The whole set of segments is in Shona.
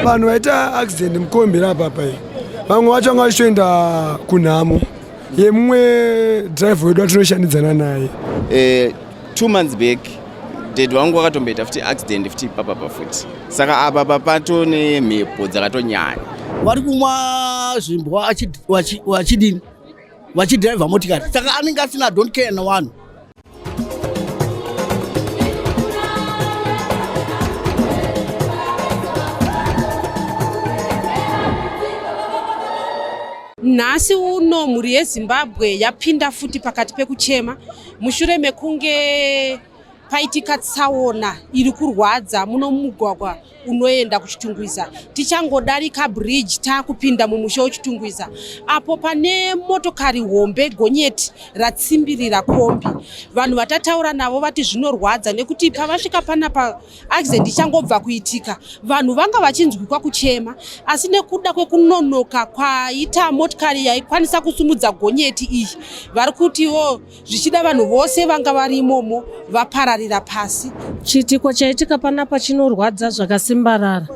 Vanhu vaita accident mukombi rapapa iyi, vamwe vacho vanga vachitoenda kunhamo yemumwe driver wedu atinoshandidzana naye. 2 months back dad vangu vakatomboita futi accident futi ipapapa futi, saka apa papato nemhepo dzakatonyanya. Vari kumwa zvimbwa vachidini, vachidhiraivha motikari, saka anenge asina don't care nevanhu. Nhasi uno mhuri yeZimbabwe yapinda futi pakati pekuchema mushure mekunge paitika tsaona iri kurwadza muno mumugwagwa unoenda kuChitungwiza. Tichangodarika bridge taakupinda mumusha weChitungwiza apo pane motokari hombe gonyeti ratsimbirira kombi. Vanhu vatataura navo vati zvinorwadza nekuti pavasvika panapa accident ichangobva kuitika, vanhu vanga vachinzwikwa kuchema, asi nekuda kwekunonoka kwaita motikari yaikwanisa kusumudza gonyeti iyi, vari kutiwo zvichida vanhu vose vanga vari imomo vapararira pasi. Chiitiko chaitika panapa chinorwadza zvakasimbarara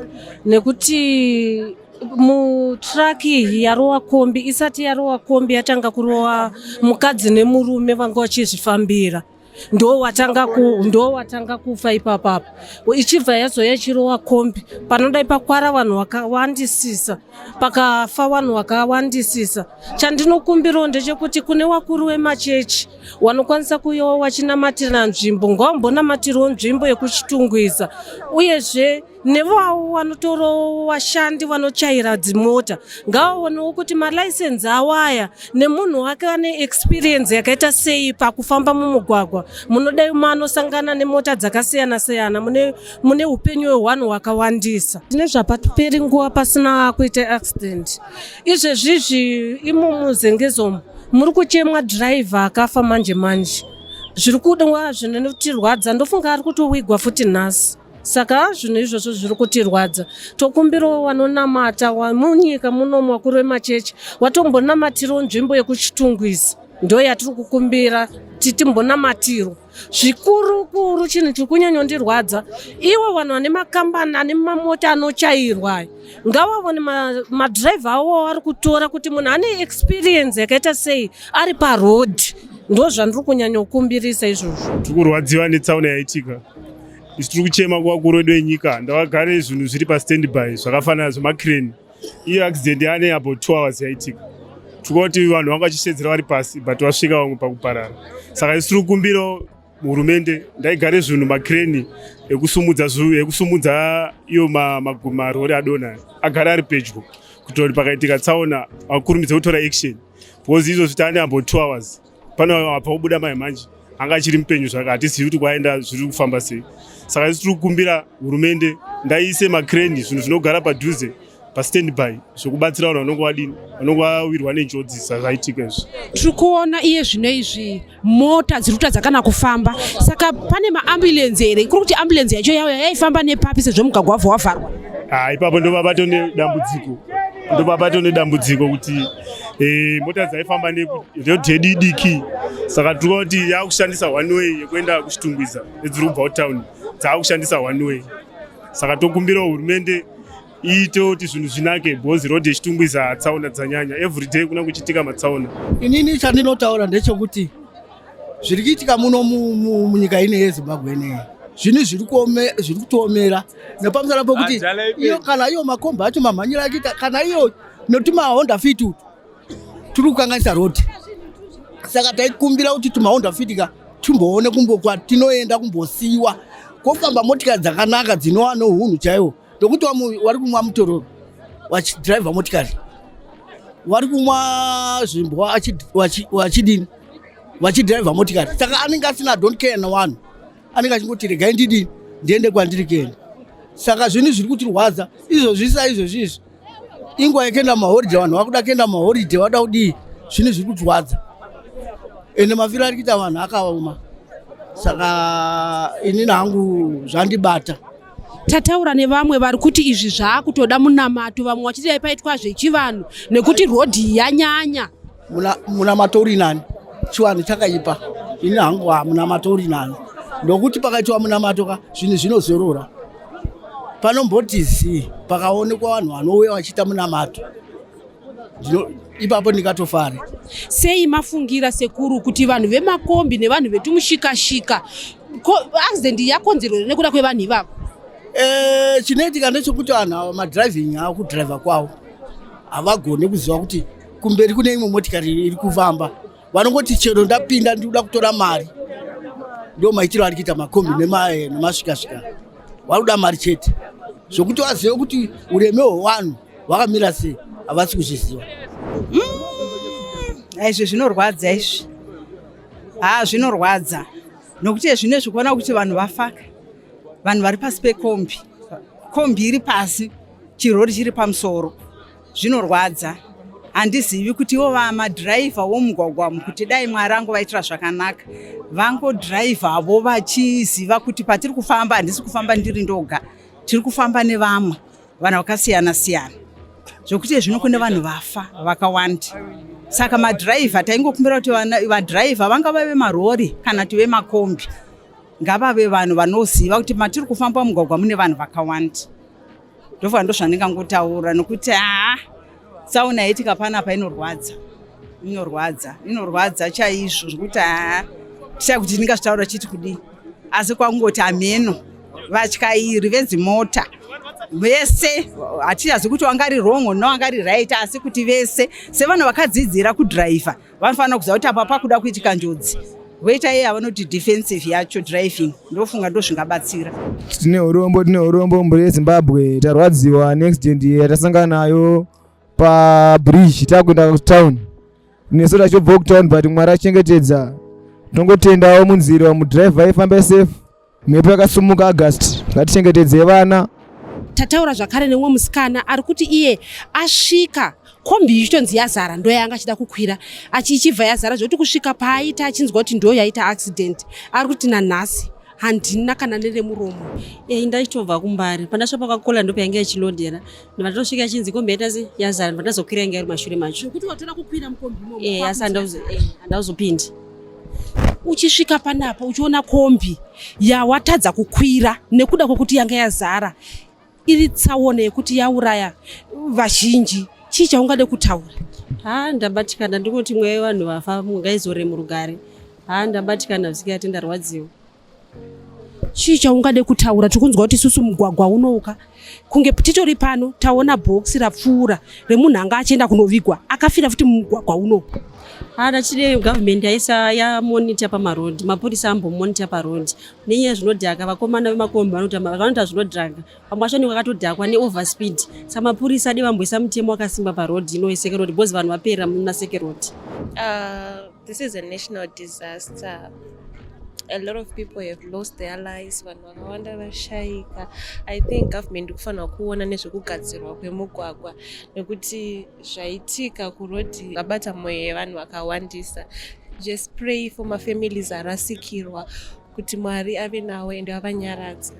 nekuti mutraki iyi yarowa kombi, isati yarowa kombi yatanga kurowa mukadzi nemurume vanga vachizvifambira, ndo watanga kufa ipapapa, ichibva yazoya ichirowa kombi. Panodai pakwara vanhu vakawandisisa, pakafa vanhu vakawandisisa. Chandinokumbirawo ndechekuti kune vakuru vemachechi vanokwanisa kuuyawo vachinamatira nzvimbo, ngavambonamatirawo nzvimbo yekuChitungwiza. Uyezve nevavo vanotorawo vashandi vanochaira dzimota, ngavaonewo kuti malaisenzi avo aya nemunhu wake ane experience yakaita sei pakufamba mumugwagwa munodai manosangana nemota dzakasiyana siyana, mune upenyu hwevanhu hwakawandisa. Tine zvapaperi nguva pasina kuita accident. Izvezvizvi imo muZengezomo muri kuchemwa dhiraivha akafa manje manje. Zviri kudiwa zvinotirwadza, ndofunga ari kutowigwa futi nhasi. Saka zvinhu izvozvo zviri kutirwadza. Tokumbirawo vanonamata munyika munomu, vakuru vemachechi, watombonamatirawo nzvimbo yekuChitungwiza. Ndo yatiri kukumbira titimbonamatirwa zvikuru kuru. Chinhu chiri kunyanyondirwadza, ivo vanhu vane makambani ane mamota anochairwa, ngavavone madhiraivha avo vari kutora kuti munhu ane experience yakaita sei ari parodhi. Ndo zvandiri kunyanyokumbirisa izvozvo. Tiri kurwadziwa netsaona yaitika. Isu tiri kuchema kuvakuru vedu venyika, ndavagare zvinhu zviri pastandby zvakafanana zvemacrane. Iyo accident yaane about 2 hours yaitika, tiri kuti vanhu vanga vachisedzera vari pasi, but vasvika vamwe pakuparara. Saka isu tiri kukumbirawo hurumende ndaigare zvinhu macrane ekusumudza iyo marori adonha agare ari pedyo, kuitira kuti pakaitika tsaona vakurumidze kutora action, because izvozvi taane about 2 hours pano apa kubuda mai manje anga achiri mupenyu zvaka hatizivi kuti kwaenda, zviri kufamba sei. Saka isu tiri kukumbira hurumende ndaiise macrane, zvinhu zvinogara padhuze pastandby zvokubatsira vanhu vanonge vadini, vanonge vawirwa nenjodzi zvaitika izvi. Tiri kuona iye zvino izvi mota dziri kutadza kana kufamba. Saka pane maambulenzi here? Kuri kuti ambulenzi yacho yauya yaifamba nepapi sezvo mugwagwa wabva wavharwa? Ah, ipapo ndopapato nedambudziko, ndopapato nedambudziko kuti mota dzaifamba nerodhi yedu idiki. Saka tiri kuti yakushandisa one way yekuenda kuChitungwiza, nedziri kubva kutown dzaakushandisa one way. Saka tokumbirawo hurumende iite kuti zvinhu zvinake, because rodhi yeChitungwiza tsaona dzanyanya, everyday kuna kuchitika matsaona. Inini chandinotaura ndechekuti zviri kuitika muno munyika ino yeZimbabwe ineyi, zvinhu zviri kutoomera nepamusana pokuti iyo kana iyo makombi acho mamhanyiro achiita, kana iyo notumahonda Fit utu turi kukanganisa rodhi. Saka taikumbira kuti tumahonda Fit ka timboone kumbo kwatinoenda kumbosiyiwa kofamba motikari dzakanaka dzinova nohunhu chaiwo, nokuti vamwe vari kumwa mutororo vachidhiraivha motikari, vari kumwa zvimbwa vachidini, vachidhiraivha motikari. Saka anenge asina don't care nevanhu, anenge achingoti regai ndidini, ndiende kwandiri kuenda. Saka zvinhu zviri kutirwadza izvozvi. Saizvozvi izvi inguva yekuenda mahoridhe, vanhu vakuda kuenda mahoridhe, vada kudii. Zvinhu zviri kutirwadza, ende mafiro ari kuita vanhu akaoma. Saka inini hangu zvandibata. Tataura nevamwe vari kuti izvi zvaakutoda munamato, vamwe vachiti dai paitwa zvechivanhu nekuti rodhi yanyanya. Munamato uri nani, chivanhu chakaipa. Ini hangu, ha, munamato uri nani, nokuti pakaitwa munamato ka zvinhu zvinozorora. Panomboti zii pakaonekwa vanhu vanouya vachiita munamato, ipapo ndingatofare. Sei mafungira sekuru kuti vanhu vemakombi nevanhu vetumushikashika, accident yakonzerwa nekuda kwevanhu ivavo? Chinoitika ndechekuti vanhu ava madriving avo, kudhiraivha kwavo havagoni kuziva kuti kumberi kune imwe motikari iri kufamba. Vanongoti chero ndapinda, ndikuda kutora mari. Ndo maitiro ari kuita makombi nemasvikasvika, vari kuda mari chete. Zvokuti vazive kuti ureme hwevanhu hwakamira sei, havasi kuzviziva. Izvi zvinorwadza izvi, ha, zvinorwadza nokuti zvinezvi kuona kuti vanhu vafaka, vanhu vari pasi pekombi, kombi iri pasi, chirori chiri pamusoro, zvinorwadza. Handizivi kuti ivo vamadhiraivha womugwagwa, kuti dai Mwari angovaitira zvakanaka, vangodhiraivhavo vachiziva kuti patiri kufamba, handisi kufamba ndiri ndoga, tiri kufamba nevamwe vanhu vakasiyana siyana, zvokuti zvino kune vanhu vafa vakawanda. Saka madhiraivha, taingokumbira kuti vadhiraivha vangava vemarori kana kuti vemakombi, ngavave vanhu vanoziva kuti matiri kufamba mugwagwa mune vanhu vakawanda. Ndobva ndozvandingangotaura, nokuti haa, tsaona yaitika panapa inorwadza, inorwadza, inorwadza chaizvo, zvokuti haa, tichaya kuti ndingazvitaura chiti kudii, asi kwangoti hameno vatyairi vedzimota vese, hatichazi kuti wangari wrong no wangari right, asi kuti vese sevanhu vakadzidzira kudhiraivha vanofanira kuziva kuti apa pakuda kuitika njodzi, voita iye yavanoti defensive yacho driving. Ndofunga ndo zvingabatsira. Tine urombo, tine urombo mhuri yeZimbabwe. Tarwadziwa neaccident yatasangana nayo pabridge takuenda kutown. Nesu tachobva kutown, but Mwari achengetedza. Tongotendawo munzira mudhiraivha aifamba safe, mhepo yakasumuka August. Ngatichengetedzei vana. Tataura zvakare nemumwe musikana ari kuti iye asvika kombi ichitonzi yazara, ndo yanga achida kukwira, ichibva yazara zvokuti kusvika paaita achinzwa kuti ndo yaita accident, ari kuti nanhasi handina kana neremuromo. Ei, ndachitobva kuMbare. Pandasvika pakakola ndo painge ichilodhera, ndobva tatosvika ichinzi kombi yaita se yazara. Ndobva ndazokwira inge iri mashure macho. Zvekuti watora kukwira mukombi imomo? Asi handazopindi. Uchisvika panapa uchiona kombi yawatadza kukwira nekuda kwekuti yanga yazara, iri tsaona yekuti yauraya vazhinji, chii chaungade kutaura? Ha, ndabatikana. Ndikuti mweya wevanhu vafa ngaizore murugare. Ha, ndabatikana zvisikati, ndarwadziwa. Chii chaungade kutaura? Tikunzwa kuti isusu mugwagwa unouka kunge titori pano, taona bhokisi rapfuura remunhu anga achienda kunovigwa, akafira futi mumugwagwa unou. Ha, ndachide gavhumendi yaisa yamonita pamarodhi, mapurisa ambomonita parodhi nenyaya yezvinodhaka. Vakomana vemakombi vanoita zvinodhaka, vamwe vacho vanenge vakatodhakwa neoverspeed. Saka mapurisa ade vamboisa mutemo wakasimba parodhi ino yeSeke Road, because vanhu vapera muna Seke Road. This is a national disaster. A lot of people have lost their lives. Vanhu vakawanda vashayika. I think government kufanira kuona nezvekugadzirwa kwemugwagwa, nekuti zvaitika kurodhi zvabata mwoyo yevanhu vakawandisa. Just pray for mafamilies arasikirwa kuti Mwari ave nawo ende avanyaradze.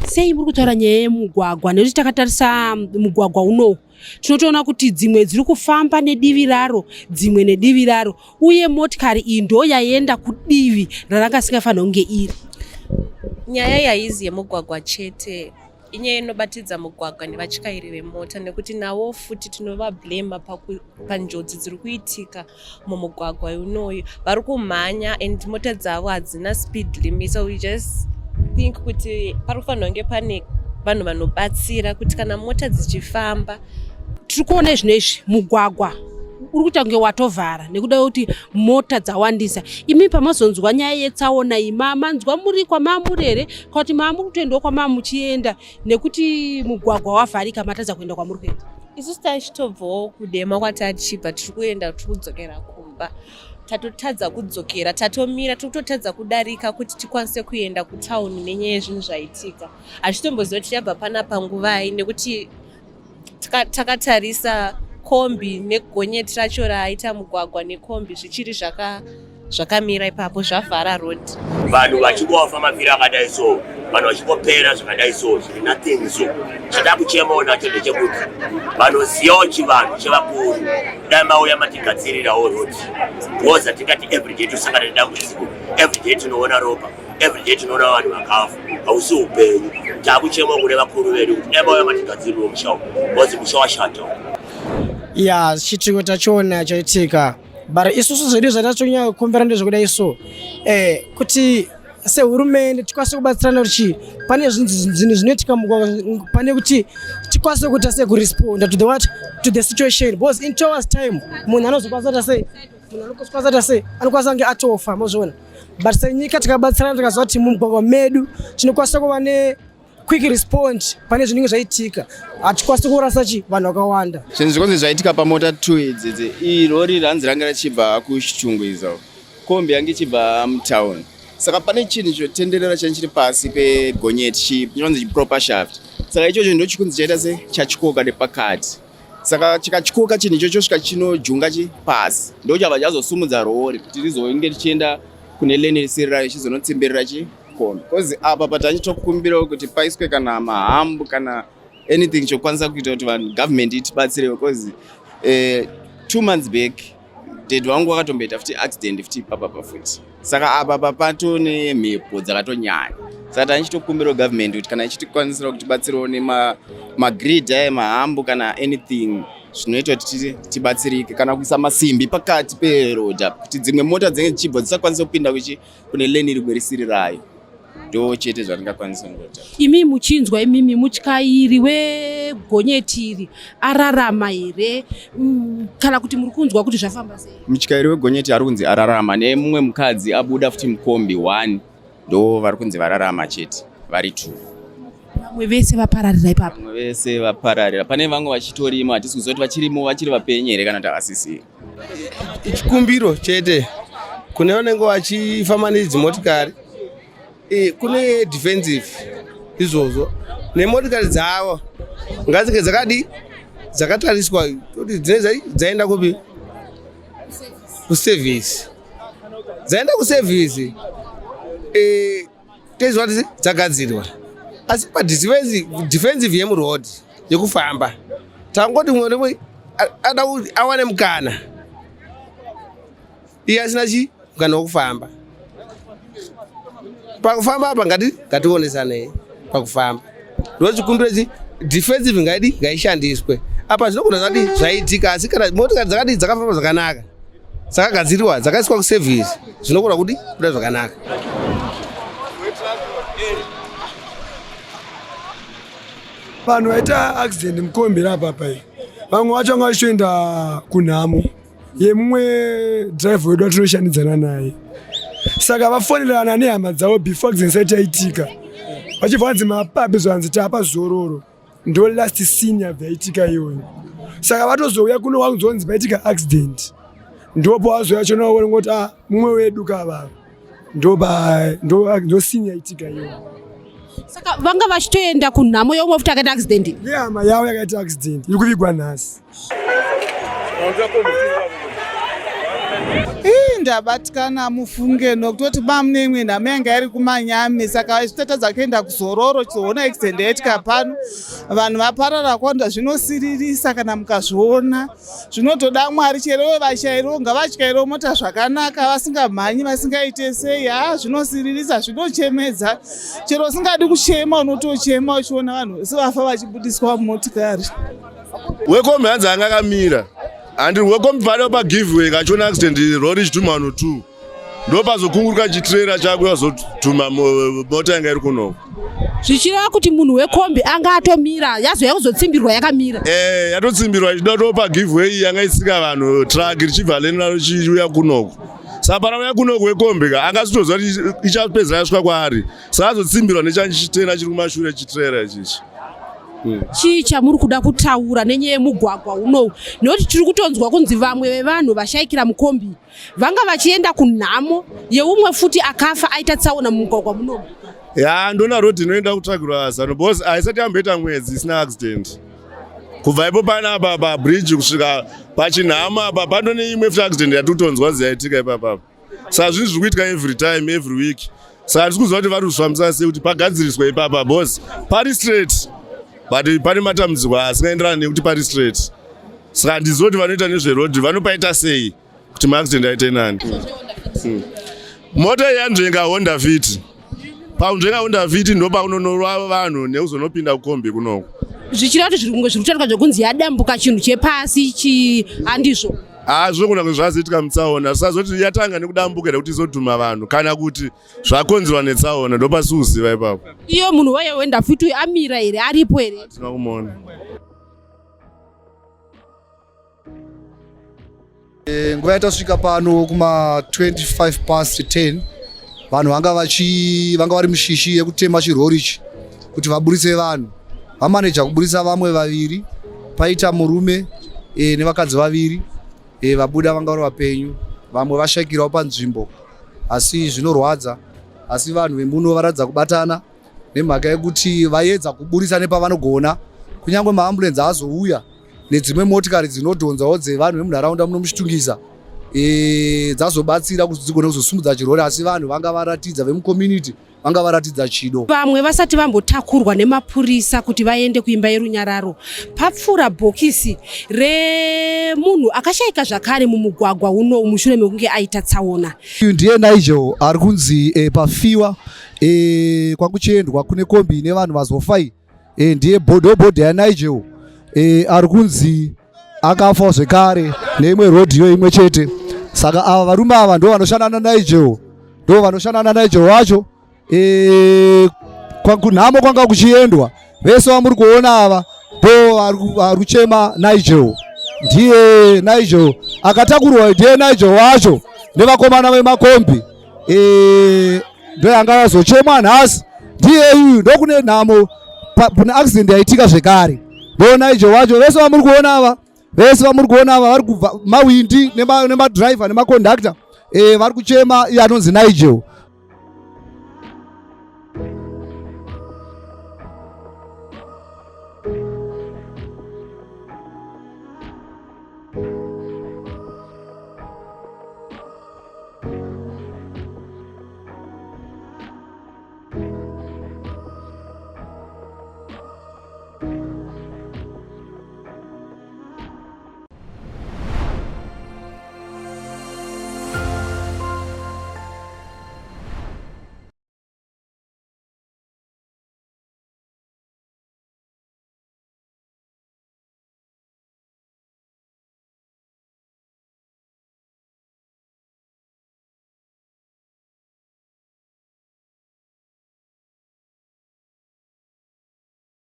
Sei muri kutaura nyaya yemugwagwa? Nekuti takatarisa mugwagwa unowu, tinotoona kuti dzimwe dziri kufamba nedivi raro, dzimwe nedivi raro, uye motikari iyi ndo yaenda kudivi raranga singafanira kunge iri. Nyaya yaizi yemugwagwa chete, inyaya inobatidza mugwagwa nevatyairi vemota, nekuti navo futi tinovablema panjodzi dziri kuitika mumugwagwa unoyu. Vari kumhanya and mota dzavo hadzina speed limit, so we just think kuti pari kufanira kunge pane vanhu vanobatsira kuti kana mota dzichifamba. Tiri kuona izvino izvi mugwagwa uri kuita kunge watovhara nekuda kwekuti mota dzawandisa. Imi pamazonzwa nyaya yetsaona iyi, manzwa muri kwamamuri here, kana kuti maamuri kutoendawo kwamaa muchienda, nekuti mugwagwa wavharika, matadza kuenda kwamuri kuenda? Isusu tachitobvawo kuDema kwatachibva, tiri kuenda, tiri kudzokera kumba. Tatotadza kudzokera, tatomira, tiri kutotadza kudarika kuti tikwanise kuenda kutauni nenyaya yezvinhu zvaitika. Hatitomboziva kuti tichabva panapa nguvai, nekuti takatarisa kombi negonyeti racho raaita mugwagwa nekombi zvichiri zvakamira ipapo, zvavhara road. Vanhu vachingofa mafiro akadai so, vanhu vachingopera zvakadai so, zviri nothing. So chada kuchemawo nacho ndechekuti vanozivawo chivanhu chevakuru, dai mauya matigadzirirawo road, because hatingati everyday tosangana nedambudziko, everyday tinoona ropa. Everyday tinoona vanhu vakafa, hausi upenyu. Takuchema kune vakuru vedu kuti dai vauya vatigadzirire musha uyu because musha washata. Ya, chiitiko tachiona chaitika, but isusu zvedu zvatachonyanya kukumbira ndezvekudai so kuti sehurumende tikwanise kubatsirana kuti chii pane zvinhu zvinoitika mugwagwa, pane kuti tikwanise kuita sei kuresponda to the what, to the situation, because in 2 hours time munhu anozokwanisa kuita sei, munhu anokwanisa kuita sei, anokwanisa kunge atofa, mozviona. But senyika tikabatsirana, tikaziva kuti mumugwagwa medu tinokwanisa kuva ne quick response pane zvinenge zvaitika, hatikwanisi kurasa chi vanhu vakawanda. Zvinhu zvikonzi zvaitika pamota 2 idzidzi, irori ranzi ranga richibva kuChitungwiza, kombi yange ichibva mutown. Saka pane chinhu chotenderera change chiri pasi pegonyeti, chinonzi chipropeller shaft. Saka ichocho ndo chikunzi chaita se chatyoka nepakati. Saka chikatyoka chinhu ichocho svika chinojunga chi pasi, ndo chabva chazosumudza rori kuti rizonge richienda kune lane risiri rayo, ichizonotsimvirira chikombi. Because apa patachitokumbirawo kuti paiswe kana mahumps kana anything chokwanisa kuita kuti vanhu, government itibatsirewo, because 2 months back daddy vangu vakatomboita futi accident futi ipapapa futi. Saka apa papato nemhepo dzakatonyanya. Saka tanichitokumbirawo government kuti kana ichitikwanisira kutibatsirawo nemagrid aya, mahumps kana anything zvinoita kuti tibatsirike, kana kuisa masimbi pakati peroad apa kuti dzimwe mota dzinenge dzichibva dzisakwanisa kupinda kuchi kune lane rimwe risiri rayo. Ndo chete zvandingakwanisa kungoita. Imi muchinzwa, imimi mutyairi wegonyeti iri ararama here, kana kuti muri kunzwa kuti zvafamba sei? Mutyairi wegonyeti ari kunzi ararama, nemumwe mukadzi abuda futi mukombi 1, ndo vari kunzi vararama chete vari 2. Vamwe vese vapararira ipapo? Vamwe vese vapararira. Pane vamwe vachitorimo, hatisi kuziva kuti vachirimo, vachiri vapenyu here kana kuti havasisiri. Chikumbiro chete kune vanenge vachifamba nedzimotikari, kune defensive izvozvo nemotikari dzavo ngadzinge dzakadi dzakatariswa kuti dzinenge dzaenda kupi, kuservice, dzaenda kuservice, toziva kuti dzagadzirwa. Asi padefensive yemuroad yekufamba, tangoti mumwe nemumwe ada kuti awane mukana, iye asina chi mukana wekufamba. Pakufamba apa ngationesanei pakufamba. Ndo chikumbiro chi defensive ngaidi ngaishandiswe apa. Zvinogona zvadi zvaitika, asi kana motikari dzakadi dzakafamba zvakanaka, dzakagadzirwa, dzakaiswa kuservice, zvinogona kudi kuda zvakanaka. Vanhu vaita accident mukombi rapapa iyi, vamwe vacho vanga vachitoenda kunhamo yemumwe driver wedu watinoshandidzana naye. Saka vafonerana nehama dzavo before accident isati yaitika, vachibva vanzi mapapi, zvanzi tapa zororo. Ndo last scene yabva yaitika iyoyo. Saka vatozouya kuno vakuzonzi paitika accident, ndopo vazouya chona vaona ah, mumwe wedu kavava. Ndo scene yaitika iyoyo. Saka vanga vachitoenda kunhamo yeumwe futi akaita accident? Nehama yavo yakaita accident iri kuvigwa nhasi. Ii, ndabatikana mufunge, nokutoti bamune imwe nhamo yanga iri kumanyame, saka isu kuenda kuzororo, tizoona accident yaitika pano, vanhu vaparara kwanda. Zvinosiririsa kana mukazviona, zvinotoda Mwari. Chero vatyairiwo ngavatyairiwo mota zvakanaka, vasingamhanyi, vasingaite sei. Ha, zvinosiririsa, zvinochemedza. Chero usingadi kuchema unotochema uchiona vanhu vese vafa vachibudiswa mumotikari. Wekombi hanzi anga akamira, handi wekombi pano pagiveaway, kachiona accident, rori ichidhuma vanhu 2, ndo pazokunguruka chitrailer chako yazodhuma mota yanga iri kunoko. Zvichireva kuti munhu wekombi anga atomira, yazouya kuzotsimbirwa yakamira? Eh, yatotsimbirwa ichida topa giveaway yanga itsika vanhu, truck richibva lane raro chiuya kunoko. Saka parauya kunoko, wekombi ka angasitoziva kuti ichapedzera yasvika kwaari, saka azotsimbirwa nechanchitena chiri kumashure, chitrailer ichichi. Chii chamuri kuda kutaura nenyaya yemugwagwa unowu, nekuti tiri kutonzwa kunzi vamwe vevanhu vashayikira mukombi vanga vachienda kunhamo yeumwe futi akafa aita tsaona mumugwagwa munomu? Ya, ndona road inoenda kutsvagirwa zano, because haisati yamboita mwedzi isina accident. Kubva ipo panapa pabridge kusvika pachinhama apa, pandone imwe futi accident yatikutonzwa ziyaitika ipapapa. Saka zvinhu zviri kuitika every time, every week. Saka hatisi kuziva kuti vari kuzvifambisa sei kuti pagadziriswe ipapa, because pari straight, but pane matambudziko asingaenderani nekuti pari straight. Saka handizivi kuti vanoita nezveroad vanopaita sei kuti maaccident aite nani. Mota iyi yanzvenga Honda Fit. Paunzvenga Honda Fit ndopakunonorwa vanhu nekuzonopinda kukombi kunoku. Zvichireva kuti zviri kunge zviri kutaurika zvekunzi yadambuka chinhu chepasi chi handizvo. Haa zvinogona kunge zvazoitika mutsaona zvisazoti yatanga nekudambuka here kuti izodhuma vanhu kana kuti zvakonzerwa netsaona ndopasi kuziva ipapo. Iyo munhu waye wenda futi uyu amira here aripo here? Hatina kumuona. Eh, nguva yatasvika pano kuma 25 past 10 vanhu vanga vachi vanga vari mushishi yekutema chirori ichi kuti vaburitse vanhu vamaneja kuburitsa vamwe vaviri paita murume e, nevakadzi vaviri e, vabuda vanga vari vapenyu vamwe vashaikirawo panzvimbo asi zvinorwadza asi vanhu vemuno varatidza kubatana nemhaka yekuti vayedza kuburitsa nepavanogona kunyange maambulenzi azouya nedzimwe motikari dzinodhonzawo dzevanhu vemunharaunda muno muchitungisa e, dzazobatsira kuti dzigone kuzosumudza chirwere asi vanhu vanga varatidza vemucommunity vanga varatidza chido. Vamwe vasati vambotakurwa nemapurisa kuti vaende kuimba yerunyararo papfuura bhokisi remunhu akashaika zvakare mumugwagwa uno mushure mekunge aita tsaona. Uyu ndiye Nigel ari kunzi e, pafiwa e, kwakuchiendwa kune kombi ine vanhu vazofa iyi e, ndiye bhodhobhodha yaNigel e, ari kunzi akafa zvekare neimwe rodhiyo imwe chete saka ava varume ava ndo vanoshanda naNigel ndo vanoshanda naNigel wacho e, kunhamo kwanga kuchiendwa vese vamuri kuona ava ndo vari kuchema Nigel ndiye Nigel akatakurwa ndiye Nigel wacho nevakomana vemakombi e, ndoyanga yazochemwa nhasi ndiye uyu ndokune nhamo pane accident yaitika zvekare ndonaijo wacho vese vamuri kuona ava vese vamuri kuona ava vari kubva mawindi nemadriver nemakondakta e, vari kuchema iye anonzi nigel